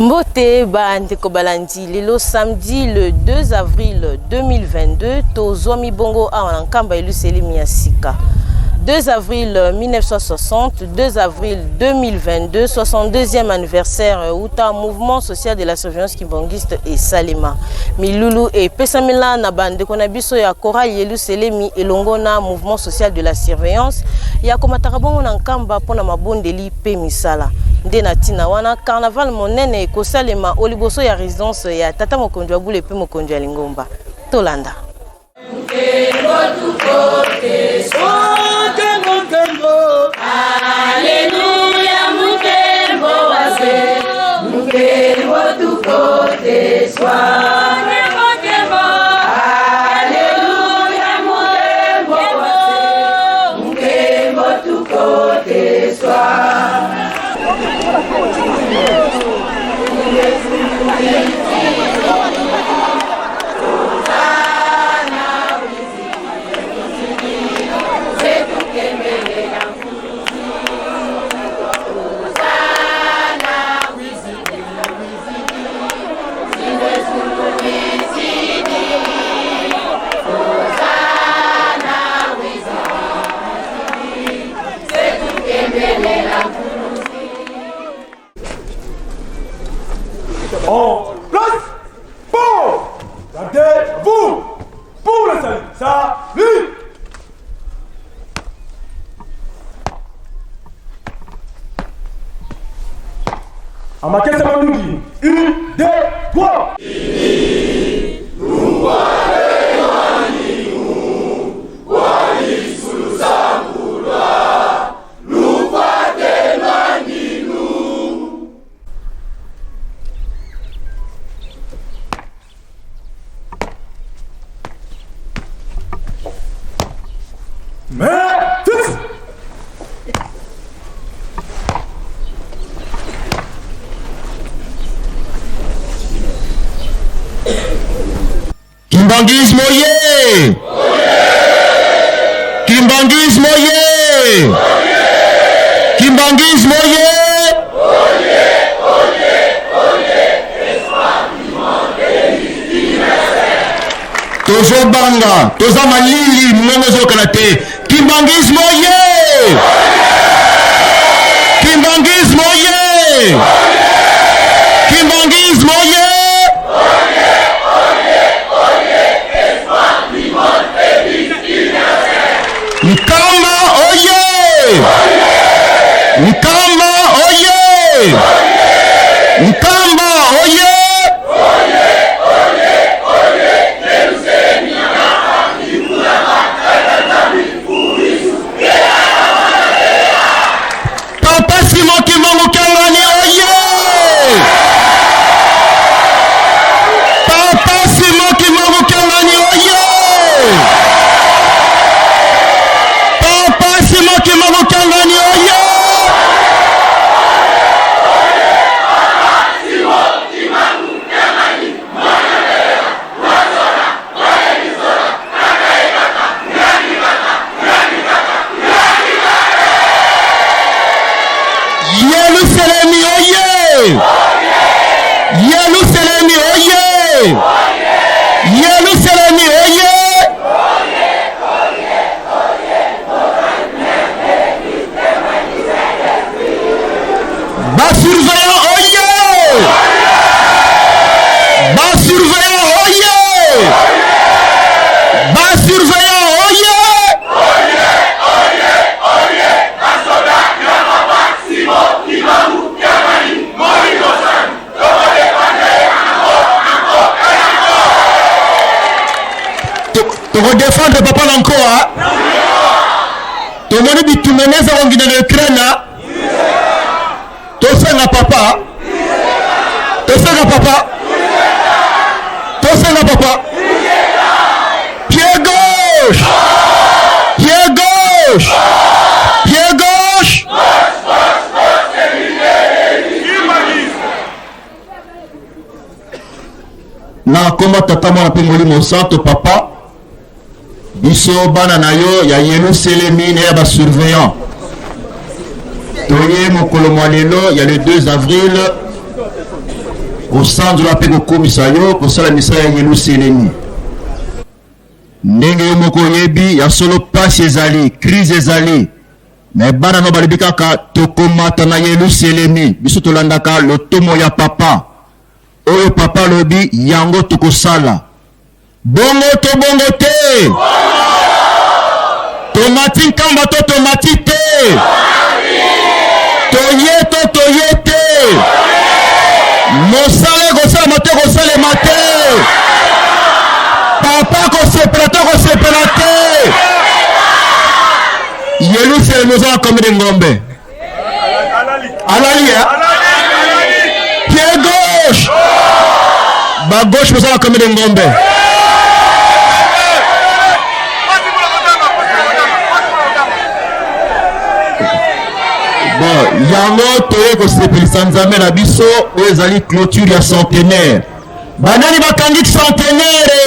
Mbote ba ndeko balandi lelo samedi le 2 avril 2022 tozwami bongo awa na Nkamba Yelusalemi ya sika 2 avril 1960 2 avril 2022 62e anniversaire uta mouvement social de la surveillance kimbanguiste esalema milulu epesamela na bandeko na biso ya chorale Yelusalemi elongo na mouvement social de la surveillance ya komataka bongo na Nkamba mpo na mabondeli mpe misala. Nde na ntina wana, carnaval monene ekosalema o liboso ya residence ya tata mokonzi wa bule mpe mokonzi ya lingomba. Tolanda. En place, bon, gardez-vous pour le salut. Salut! Amakesa Manduki, 1, 2, 3. Kimbanguisme oye! Kimbanguisme oye! Kimbanguisme oye! Tozobanga, toza malili, mongongo ezokana te. Kimbanguisme oye! Kimbanguisme oye! Kimbanguisme oye! Nkamba oye! Nkamba oye! Nkamba oye! Papa Simon Kimbangu Kiangani oye! Papa Simon Kimbangu Kiangani oye! Papa Simon Kimbangu Kiangani oye! Yelusalemi oye! Yelusalemi oye! Yelusalemi oye! Ba surveillant oye! Ba surveillant oye! Ba surveillant oye! Tokodefendre papa na nkoa tomoni bitumba eza kongina na Ukraine tosenga papa tosenga papa tosenga papa pied gauche pied gauche pied gauche na komba tata mwana mpe molimo santo papa Biso bana na yo ya Yeluselemi na ya ba surveillants toye mokolo mwa lelo ya le 2 avril Kosanzola mpe kokumisa yo, kosala misala ya Yelusalemi. Ndenge yo moko oyebi, ya solo pasi ezali, crise ezali, mais bana no balobi kaka tokomata na Yelusalemi. Biso tolandaka lotomo ya papa. Oyo papa alobi yango tokosala. Bongo to bongo te? Tomati Nkamba to tomati te? Toye to toye te? Mosala ekosalema to ekosalema te? Papa akosepela to akosepela te? Yelusalemi oza na combien de ngombe? Alali ya pied gauche, ba gauche boza na combien de ngombe? Bon, yango toye kosepelisa Nzambe na biso, oyo ezali clôture ya centenaire. Banani bakangi centenaire?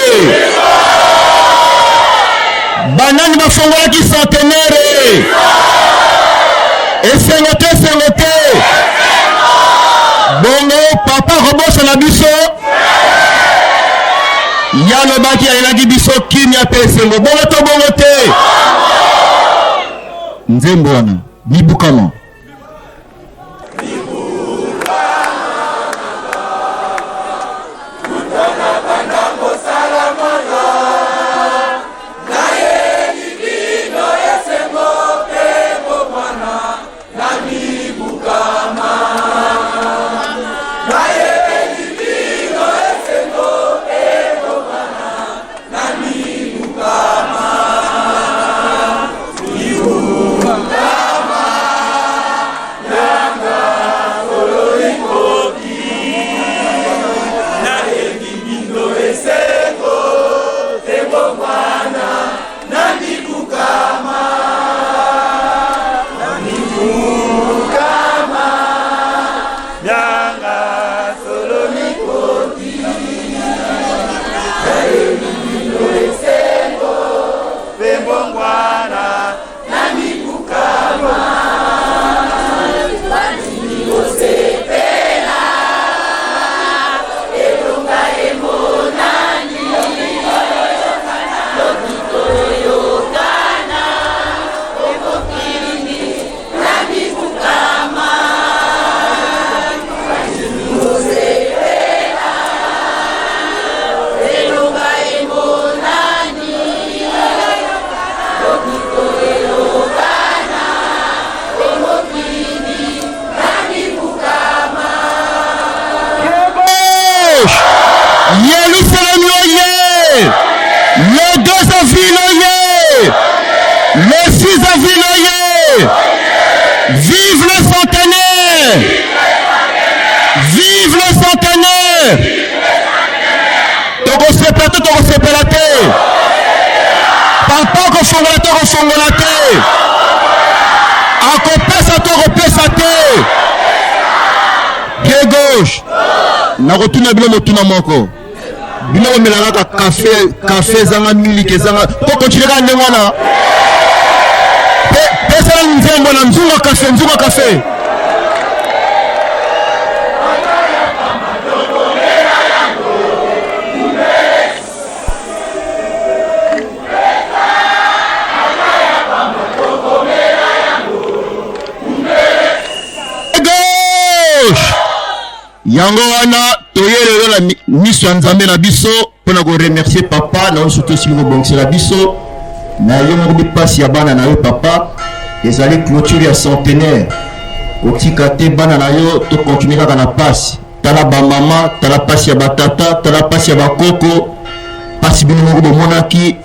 Banani bafongolaki centenaire? Esengo te, esengo te. Bongo papa akobosana biso? Ye alobaki ayelaki biso kimia mpe esengo. Bongo to bongo te? Nzembo wana mibukama. Yerusalem oye! Le 2 avril oye! Le 6 avril oye! Vive le centenaire! Vive le centenaire! Tokosepela te, tokosepela te! Papa akofongola te, akofongola te! Akopesa to akopesa te? Pied gauche. Nakotuna bino motuna moko. Bino bomela kaka kafe, kafe ezanga miliki ezanga. To continue kaka ndenge wana. Pesa nzembo na nzunga kafe, nzunga kafe. Gauche. Yango wana toye lelo na miso ya Nzambe na biso mpo na koremercier papa na nyonso tosili kobongisela biso na yo moko bipasi ya bana na yo papa. Ezali clôture ya centenaire, kotika te bana na yo tokontinue kaka na pasi. Tala bamama, tala pasi ya batata, tala pasi ya bakoko, pasi bino moko bomonaki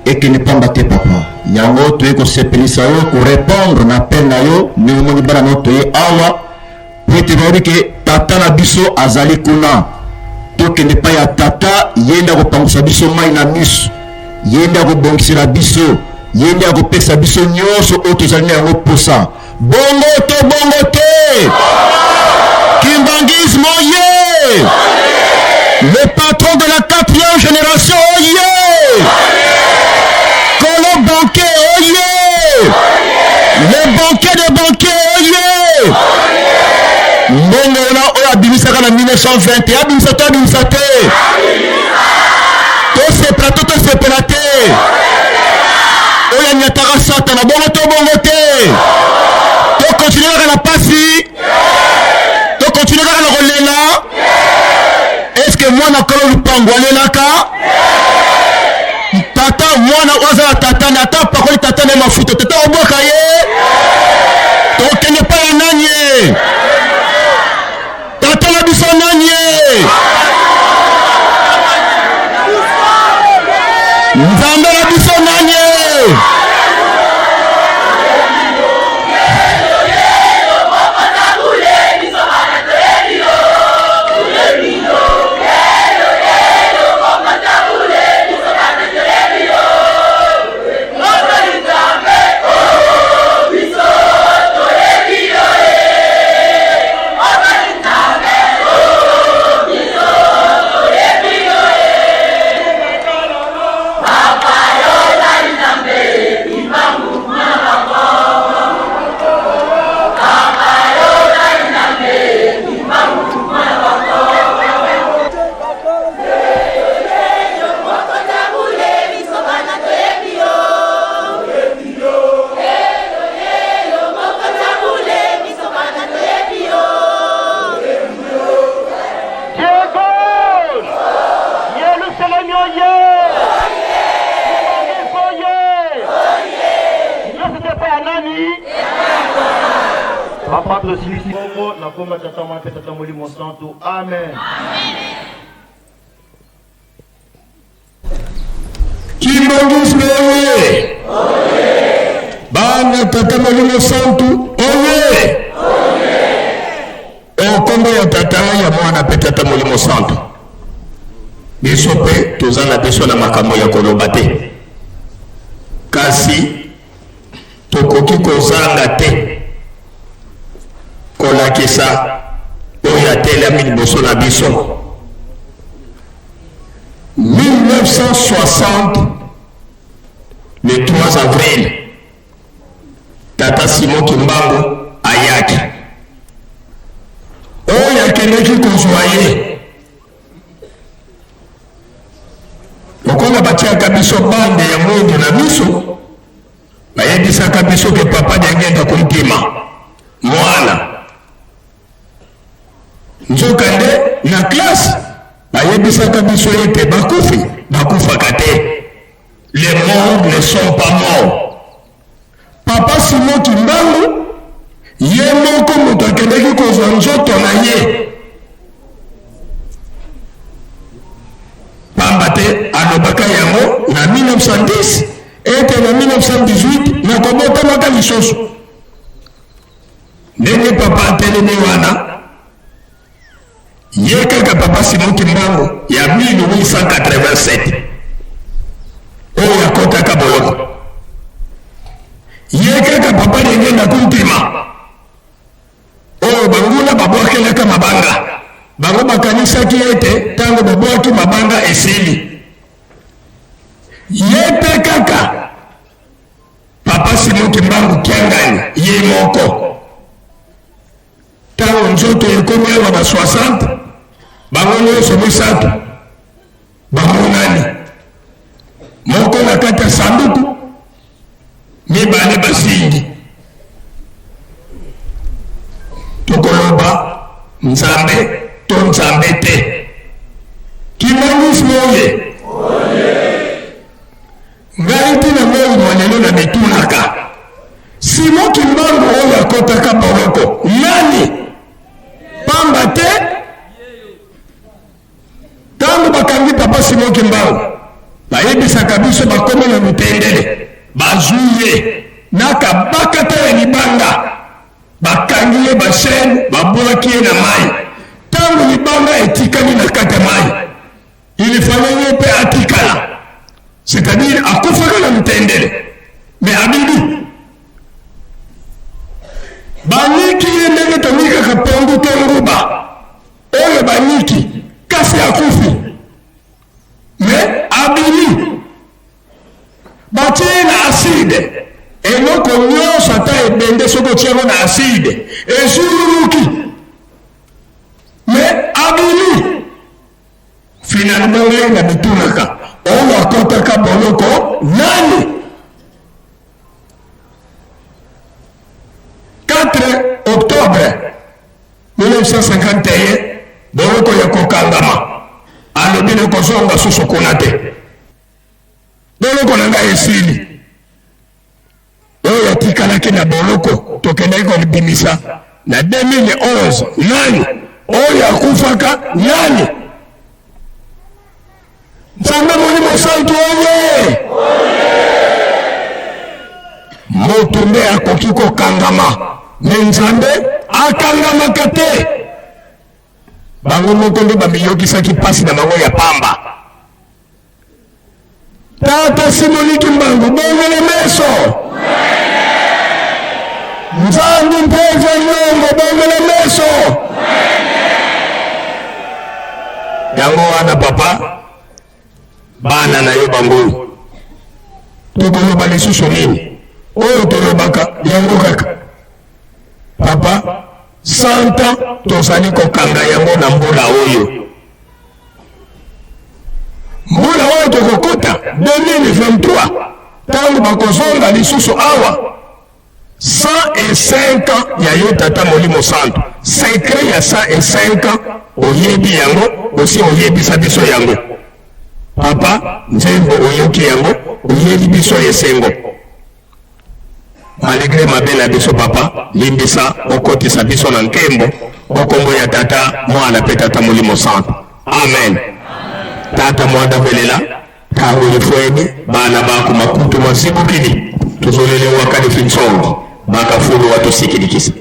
ekende pamba te papa. Yango toye kosepelisa yo, korepondre na appel na yo ndenge omoni bana na yo toye awa po ete bayebi ke tata na biso azali kuna. Tokende epai ya tata, ye nde akopangusa biso mai na miso, ye nde akobongisela biso, ye nde akopesa biso nyonso oyo tozali na yango posa. Bongo to bongo te? Kimbanguisme oye! Le patron de la quatrième génération oye! Kolo banquet oye! Le banquet de banquet oye! Mbongo wana oyo abimisaka na 1920, abimisa to abimisa te? Tosepela to tosepela te? Oyo anyataka Satana, bongo to bongo te? Tokontinue kaka na pasi, tokontinue kaka na kolela. Eske mwana kolo lupango alelaka? Tata mwana oyo aza na tata na ata apakoli tata na ye mafuta, tata obwaka ye. Tokende epai ya nani ye? Tata na biso nani ye? Nzambe na biso nani ye? Papa tosilisi bongo na komba Tata Mwana mpe Tata Molimo Santu. Amen. Kimbanguisme oye! Bana Tata Molimo Santu oye! Okombo ya Tata ya Mwana mpe Tata Molimo Santu. Biso mpe toza na biso na makambo ya koloba te, kasi tokoki kozanga te kolakisa oyo atelemi liboso na biso. 1960 le 3 avril, tata Simon Kimbangu ayaki, oyo akendeki kozwa ye lokola batiaka biso bande ya mwindu na miso, bayebisaka biso ke papa Diangenda kumpima mwana. Nzokande na classe bayebisaka biso ete bakufi bakufaka te, les morts ne sont pas morts. Papa Simon Kimbangu ye moko moto akendaki kozwa nzoto na ye, pamba te alobaka yango na 1910 ete na 1918 nakobotamaka lisusu. Ndenge papa atelemi wana, ye kaka papa Simon Kimbangu ya 1887 oyo akotaka boloko, ye kaka papa Diangienda Kuntima oyo banguna babwakelaka mabanga. Bango bakanisaki ete ntango babwaki mabanga esili. Ye mpe kaka Papa Simon Kimbangu Kiangani ye moko, ntango nzoto ekomi awa ba 60, bango nyonso misato bamonani, moko na kati ya sanduku, mibale basingi. Tokoloba Nzambe to Nzambe te. Kimbanguisme oye! Ngai ti na moi mwa lelo na mitunaka, Simon Kimbangu oyo akotaka boloko nani? Pamba te tango bakangi papa Simon Kimbangu, bayebisaka biso bakomi na Lutendele, bazui ye na kabakata ya libanga, bakangi ye ba chaine, babwaki ye na mayi. Tango libanga etikali na kati ya mayi, il fallait ye mpe atikala, c'est-à-dire akufaka na mutendele, mais abibi baniki ye ndenge tonikaka pondu to nguba oyo baniki, kasi akufi mais abimi, batie ye na acide. Eloko nyonso ata ebende, soki otie yango na acide ezululuki. Finalement ngai na mitunaka oyo akotaka boloko nani? 4 octobre 1951 boloko ya kokangama alobi nakozonga susu kuna te boloko na ngai esili oyo atikalaki na boloko tokendaki kolibimisa na 2011 nani oyo akufaka nani nzambe molimo santu oye moto nde akoki kokangama me nzambe akangamaka te bango moko nde bamiyokisaki mpasi na bango ya pamba Tata Simoni Kimbangu, bongola meso. Nzambi Mpova Nyongo, bongola meso. Yango wana papa, bana na yo bango tokoloba lisusu nini? Oyo tolobaka yango kaka papa, 100 ans tozali kokanga yango na mbula oyo. Mbula oyo tokokota 2023 ntango bakozonga lisusu awa 105 ans ya yo tata molimo santu secret ya 105 ans oyebi yango osi oyebisa biso yango papa nzembo oyoki yango oyebi biso esengo Malgre mabe na biso papa limbisa okotisa biso na nkembo o kombo ya tata mwana pe tata molimo santu amen tata mwana velela tango lifweni bana bako makutu mazibukili tozolele wakali finsongi bakafulu watusikilikisa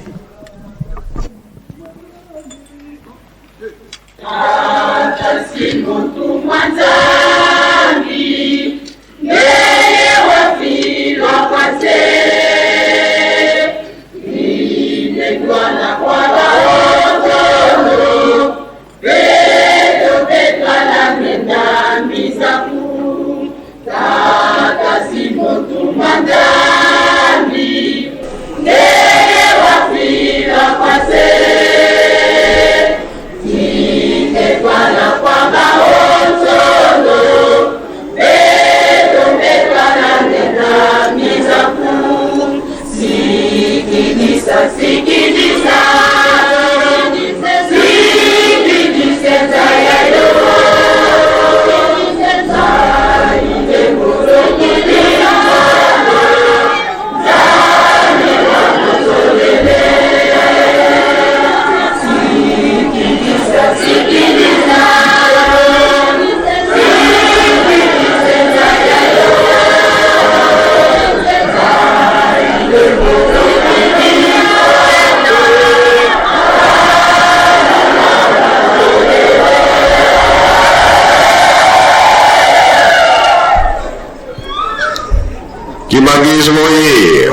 Kimbanguisme oye!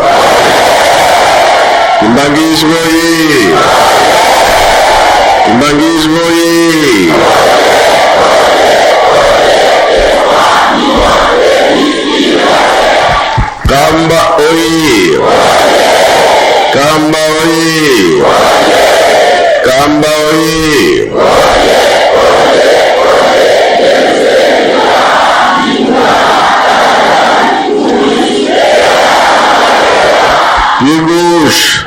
Kimbanguisme oye! Kimbanguisme oye! Kamba oye! Kamba oye! Kamba oye! Pied gauche.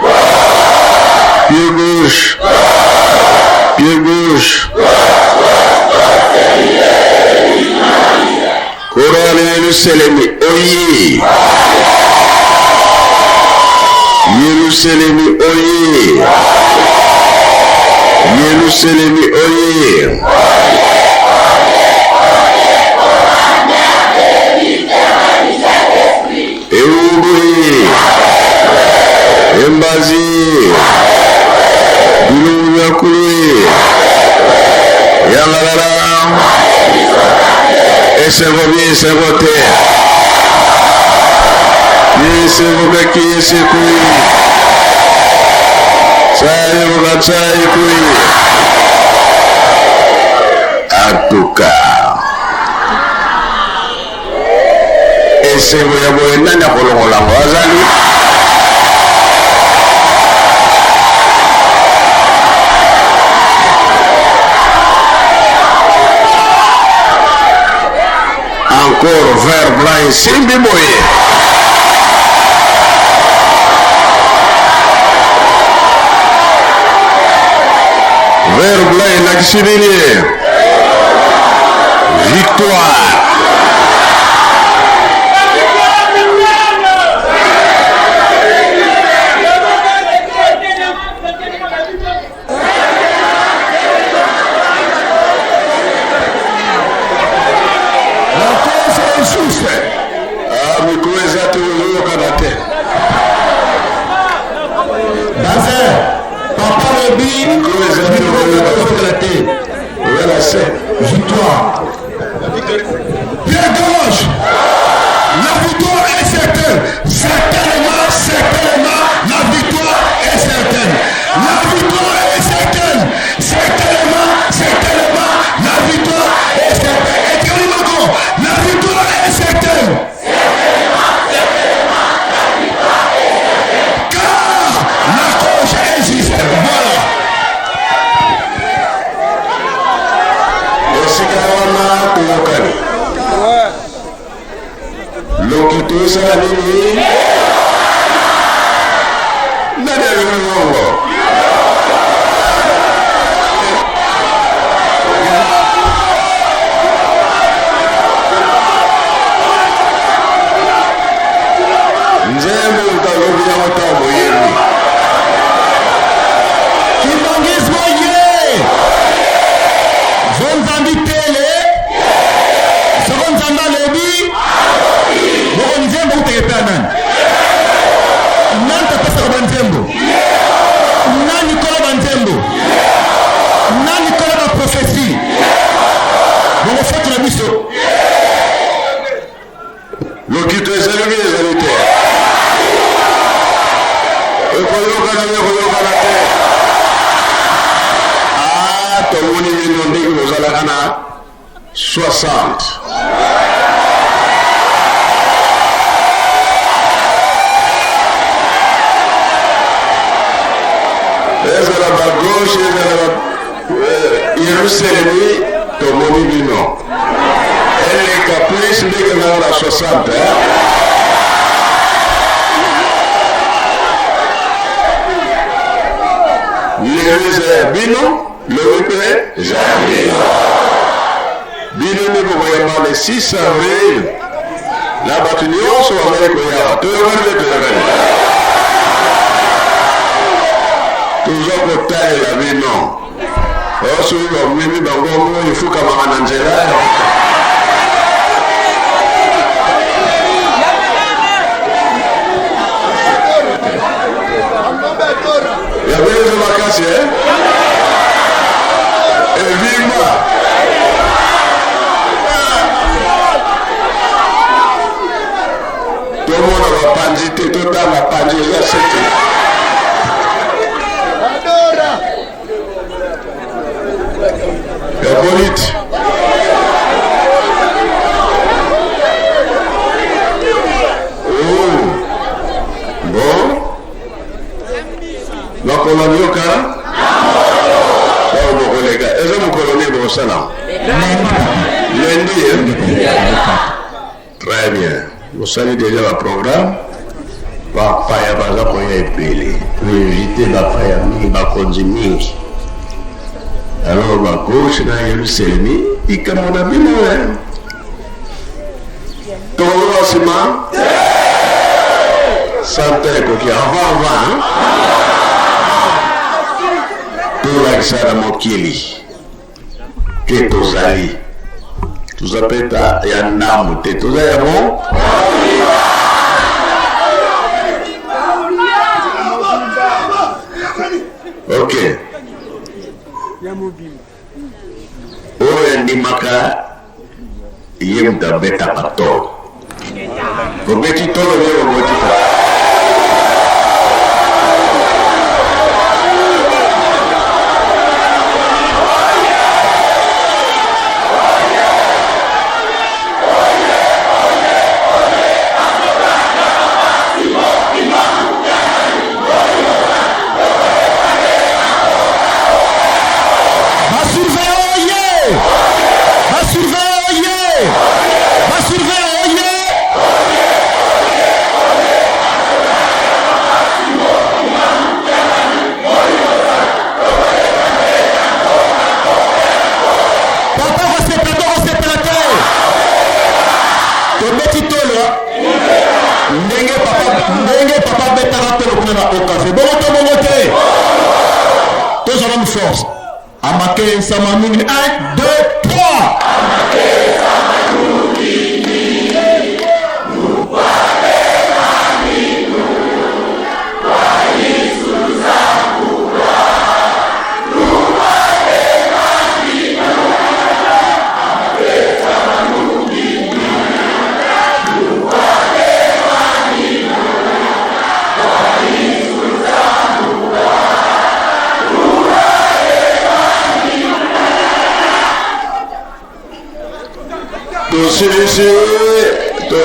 Pied gauche. Pied gauche. Korale Yerusalemi oye. Yerusalemi oye. Yerusalemi oye. Eungui. Embazi. Bilungu bya kului. Yangalala. Esengo bi esengo te. Esengo kaki esekui. Tsaye boka tsaye kui. En tout cas. Esengo ya boye nani akolongola yango azali Encore vert blanc esimbi boye. Vert blanc elakisi nini? Victoire. La cause est juste. Ah, micro eza te ozoyokana te. Bazin, papa lobi Micro eza te ozoyokana te. Oza na se. Victoire. Pierre Galoche, la victoire est certaine. Certainement, certainement, la victoire est certaine. La victoire est certaine. Certainement, certainement, la victoire est certaine. Et Kalimako, la victoire est certaine. Car la cause est juste. Voilà. Esika wana toyokani. Lokito esala nini? Nani alingi bongo? Nzembo moto alobi yango ntango boyebi. Kimbanguisme ye! Zonzambi tele! Soko Nzambe alobi, boko nzembo uteke pe nani? Nani tapesaka ba nzembo? Nani kolo ba nzembo? Nani kolo ba prophetie? Boko faute na biso. Lokito ezali nini ezali te? Ekoyokana nde ekoyokana te. Ah, tomoni bino ndenge bozalaka na 60. Ezala ba gauche, ezala ba Yerusalemi, tomoni bino. Eleka plus ndenge ezalaka na 60. Eh? Lelo eza ya bino, lobi mpe eza ya bino. Bino nde bokoyamba le 6 avril na bato nyonso bazali koya. Toyokani mpe toyokani, toza kotalela bino. Oyo soki bamemi bango yango efukamaka na nzela. Ya bino eza makasi eh? Evimba. Tomona bapanzi te, totanga panzi eza sete. Ya boliti. Oh. Bon. Makolo nyoka. Ntango bokoleka eza mokolo nini bokosala? Lundi. Eh? Très bien. Bosali deja ba programme. Bapaya baza koya ebele. Toinvite bapaya mingi, bakonzi mingi. Alors ba gauche na Yerusalemi likambo na bino eh. Tokozonga nsima sante ekoki avant avant hein? Tolakisa na mokili ke tozali toza mpe ta ya ndambo te, toza ya mo ok oyo andimaka ye moto abetaka tolo. Obeti tolo ye oboti tolo. Ba surveillant oye! Ba surveillant oye! Ba surveillant. Bongo to bongo te? Tozala mu force. Amakensa manungi 1 2 3. Tosilisi to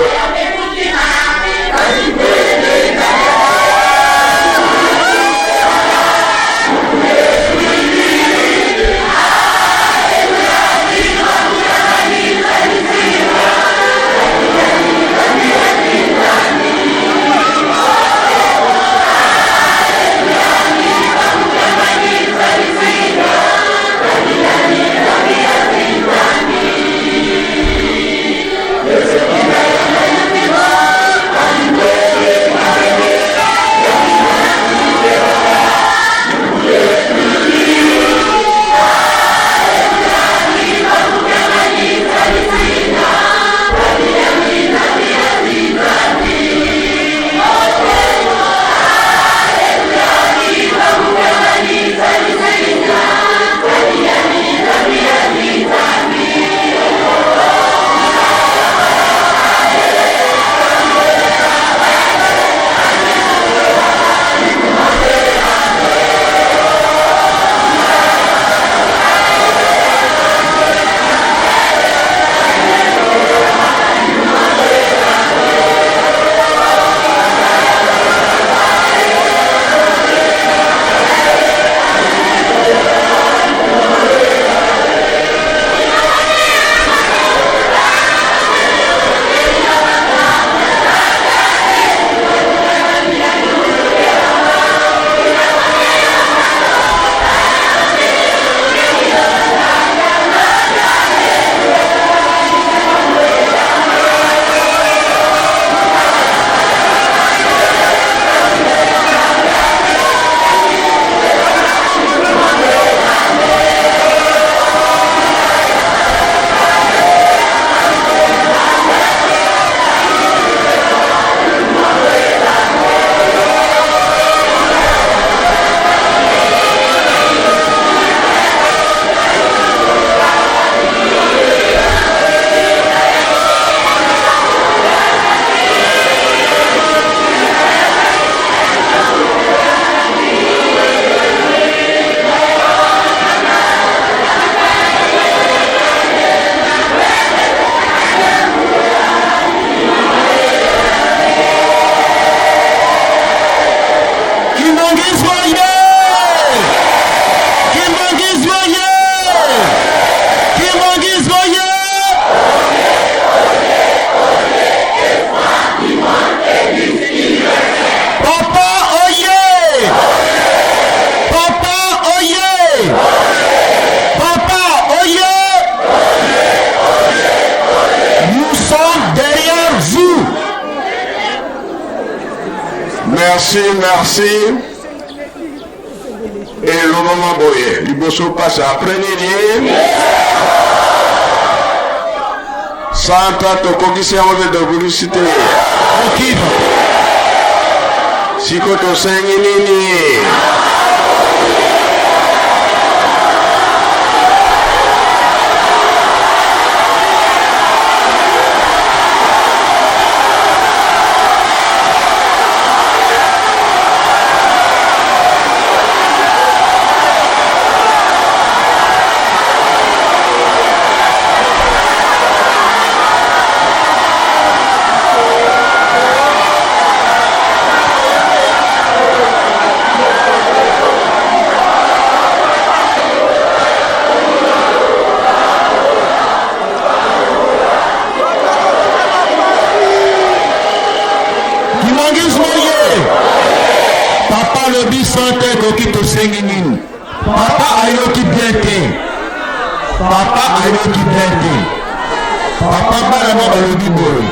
Kimbanguisme ye! Kimbanguisme ye! Kimbanguisme ye! Papa oye! Papa oye! Papa oye! Nous sommes derrière vous. Merci, merci. Elobama boye liboso pasi après nini santa tokokisi yango mpe tokokisi te siko tosengi nini? Kimbanguisme oye! Papa alobi sante ekoki tosengi nini? Papa ayoki bien te. Papa ayoki bien te. Papa bana na balobi boye.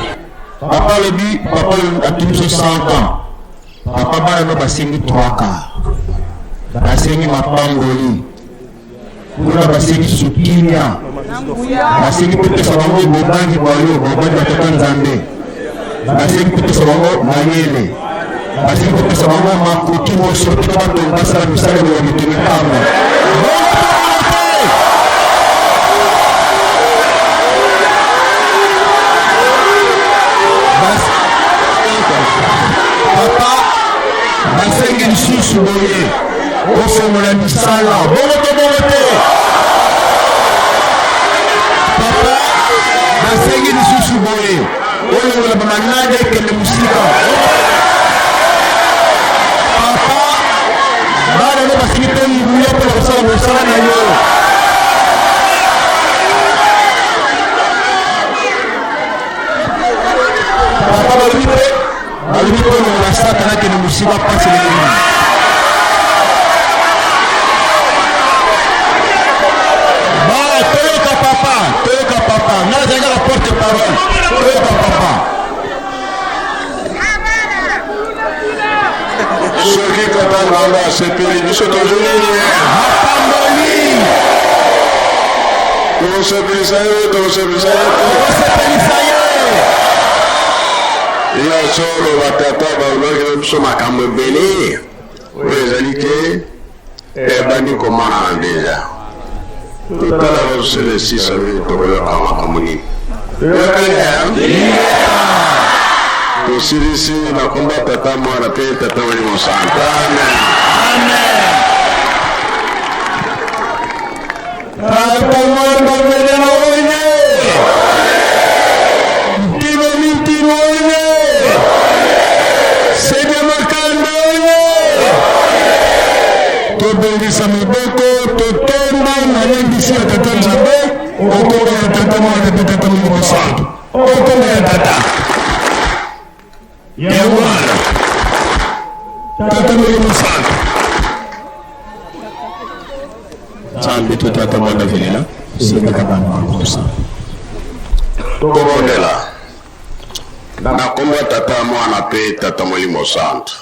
Papa alobi, papa atuni biso 100 ans. Papa bana no basengi 3 quarts. Basengi mapamboli. Kuna basengi susu kimia. Basengi kopesa bango bobangi bwa yo, bobangi bwa Tata Nzambe. Basengi kopesa bango mayele. Basengi kopesa bango makoki nyonso mpo bato basala misala ya mokili pamba. Papa, basengi lisusu boye kofongola misala bongo to bongo te. Papa, basengi lisusu boye olongola bamaladi ekende mosika. Papa, bana no basengi mpe nguya mpo na kosala mosala na yo. Papa balobi mpe balobi mpe olongola Satana akende mosika mpasi eleki. Ba toyoka papa, toyoka papa. Nga nazali kaka porte parole. Toyoka papa. Soki tata Nzambe asepeli biso tozwi nini? Mapamboli. Tokosepelisa ye, tokosepelisa ye te. Tokosepelisa ye. Ya solo batata balobaki na biso makambo ebele oyo ezali te ebandi komonana deja. Totala kosele 6 avril tokoyoka makambo nini. Toyokani tosilisi na komba Tata, Mwana mpe Tata Molimo Santo. Amen. Amen. Tata Mwana Mwana oye. Ntino mintino oye. Sede makanda oye. Tobongisa maboko totomba malendisi ya Tata Nzambe okomba ya Tata Mwana mpe Tata Molimo Santo. Okomba ya Tata ya Mwana Tata Molimo Santo. Nzambe to Tata Mwana velela sengaka bana bakosa. Tokobondela na nkombo ya Tata, Mwana mpe Tata Molimo Santo.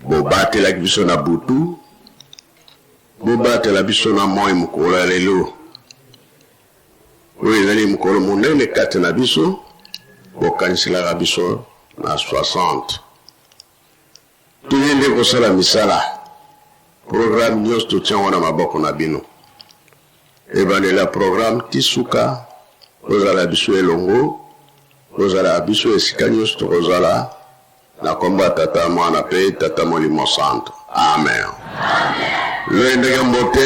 Bobatelaki biso na butu, bobatela biso na moi mokolo ya lelo oyo ezali mokolo monene kati na biso. Bokaniselaka biso na 60 toye nde kosala misala. Programme nyonso totia yango na maboko na bino. Ebandela programme ti suka, bozala biso elongo, bozala biso esika nyonso tokozala, na kombo ya Tata, Mwana mpe Tata Molimo Santo. Amen. Loyendeke mbote.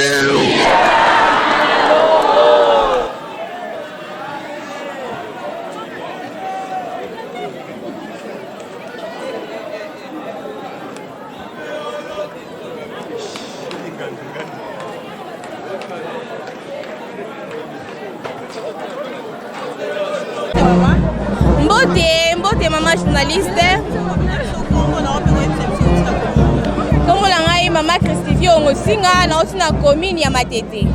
Mbote, mbote mama journaliste. Kombo na ngai mama Christivie Ongosinga, nauti na commune ya Matete.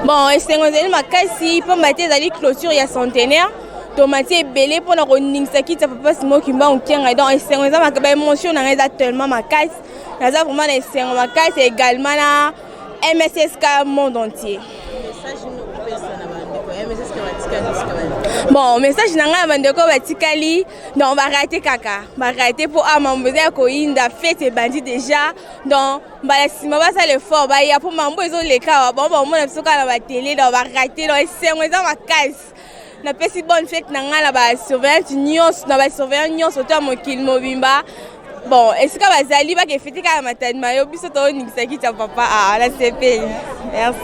Bon, esengo ezali makasi pamba te ezali clôture ya centenaire. Tomati ebele mpona koningisa kiti ya papa Simon Kimbangu Kiangani. Donc esengo eza ba émotion na ngai eza tellement makasi. Naza vraiment na esengo makasi également na MSSK monde entier. Bon, message na ngai na bandeko batikali, donc barate kaka, barate mpo awa mambo eza ya koyinda, fete ebandi déjà. Donc mbala nsima basala effort baya mpo mambo ezoleka awa, bango bakomona biso kaka na batele, donc barate. Donc esengo eza makasi. Napesi bonne fête na ngai na basurveillante nyonso, na basurveillant nyonso to ya mokili mobimba. Bon, esika bazali bakefete kaka matadi mayo, biso tooningisa kiti ya papa. Ah, nasepeli. Merci.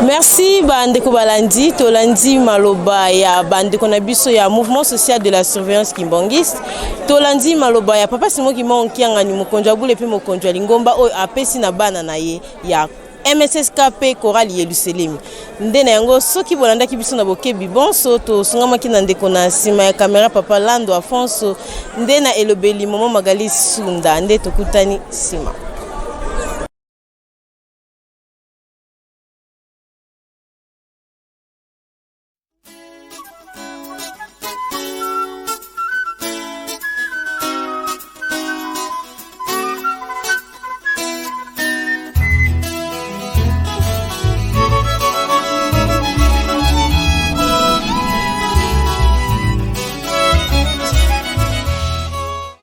Merci bandeko balandi, tolandi maloba ya bandeko na biso ya mouvement social de la surveillance kimbanguiste. Tolandi maloba ya papa Simon Kimbangu Kiangani, mokonzi ya bule mpe mokonzi ya lingomba oyo apesi na bana na ye ya MSSK mpe chorale Yelusalemi. Nde na yango soki bolandaki biso na bokebi bonso, tosungamaki na ndeko na nsima ya kamera papa Lando Afonso, nde na elobeli mama Magali Sunda, nde tokutani nsima.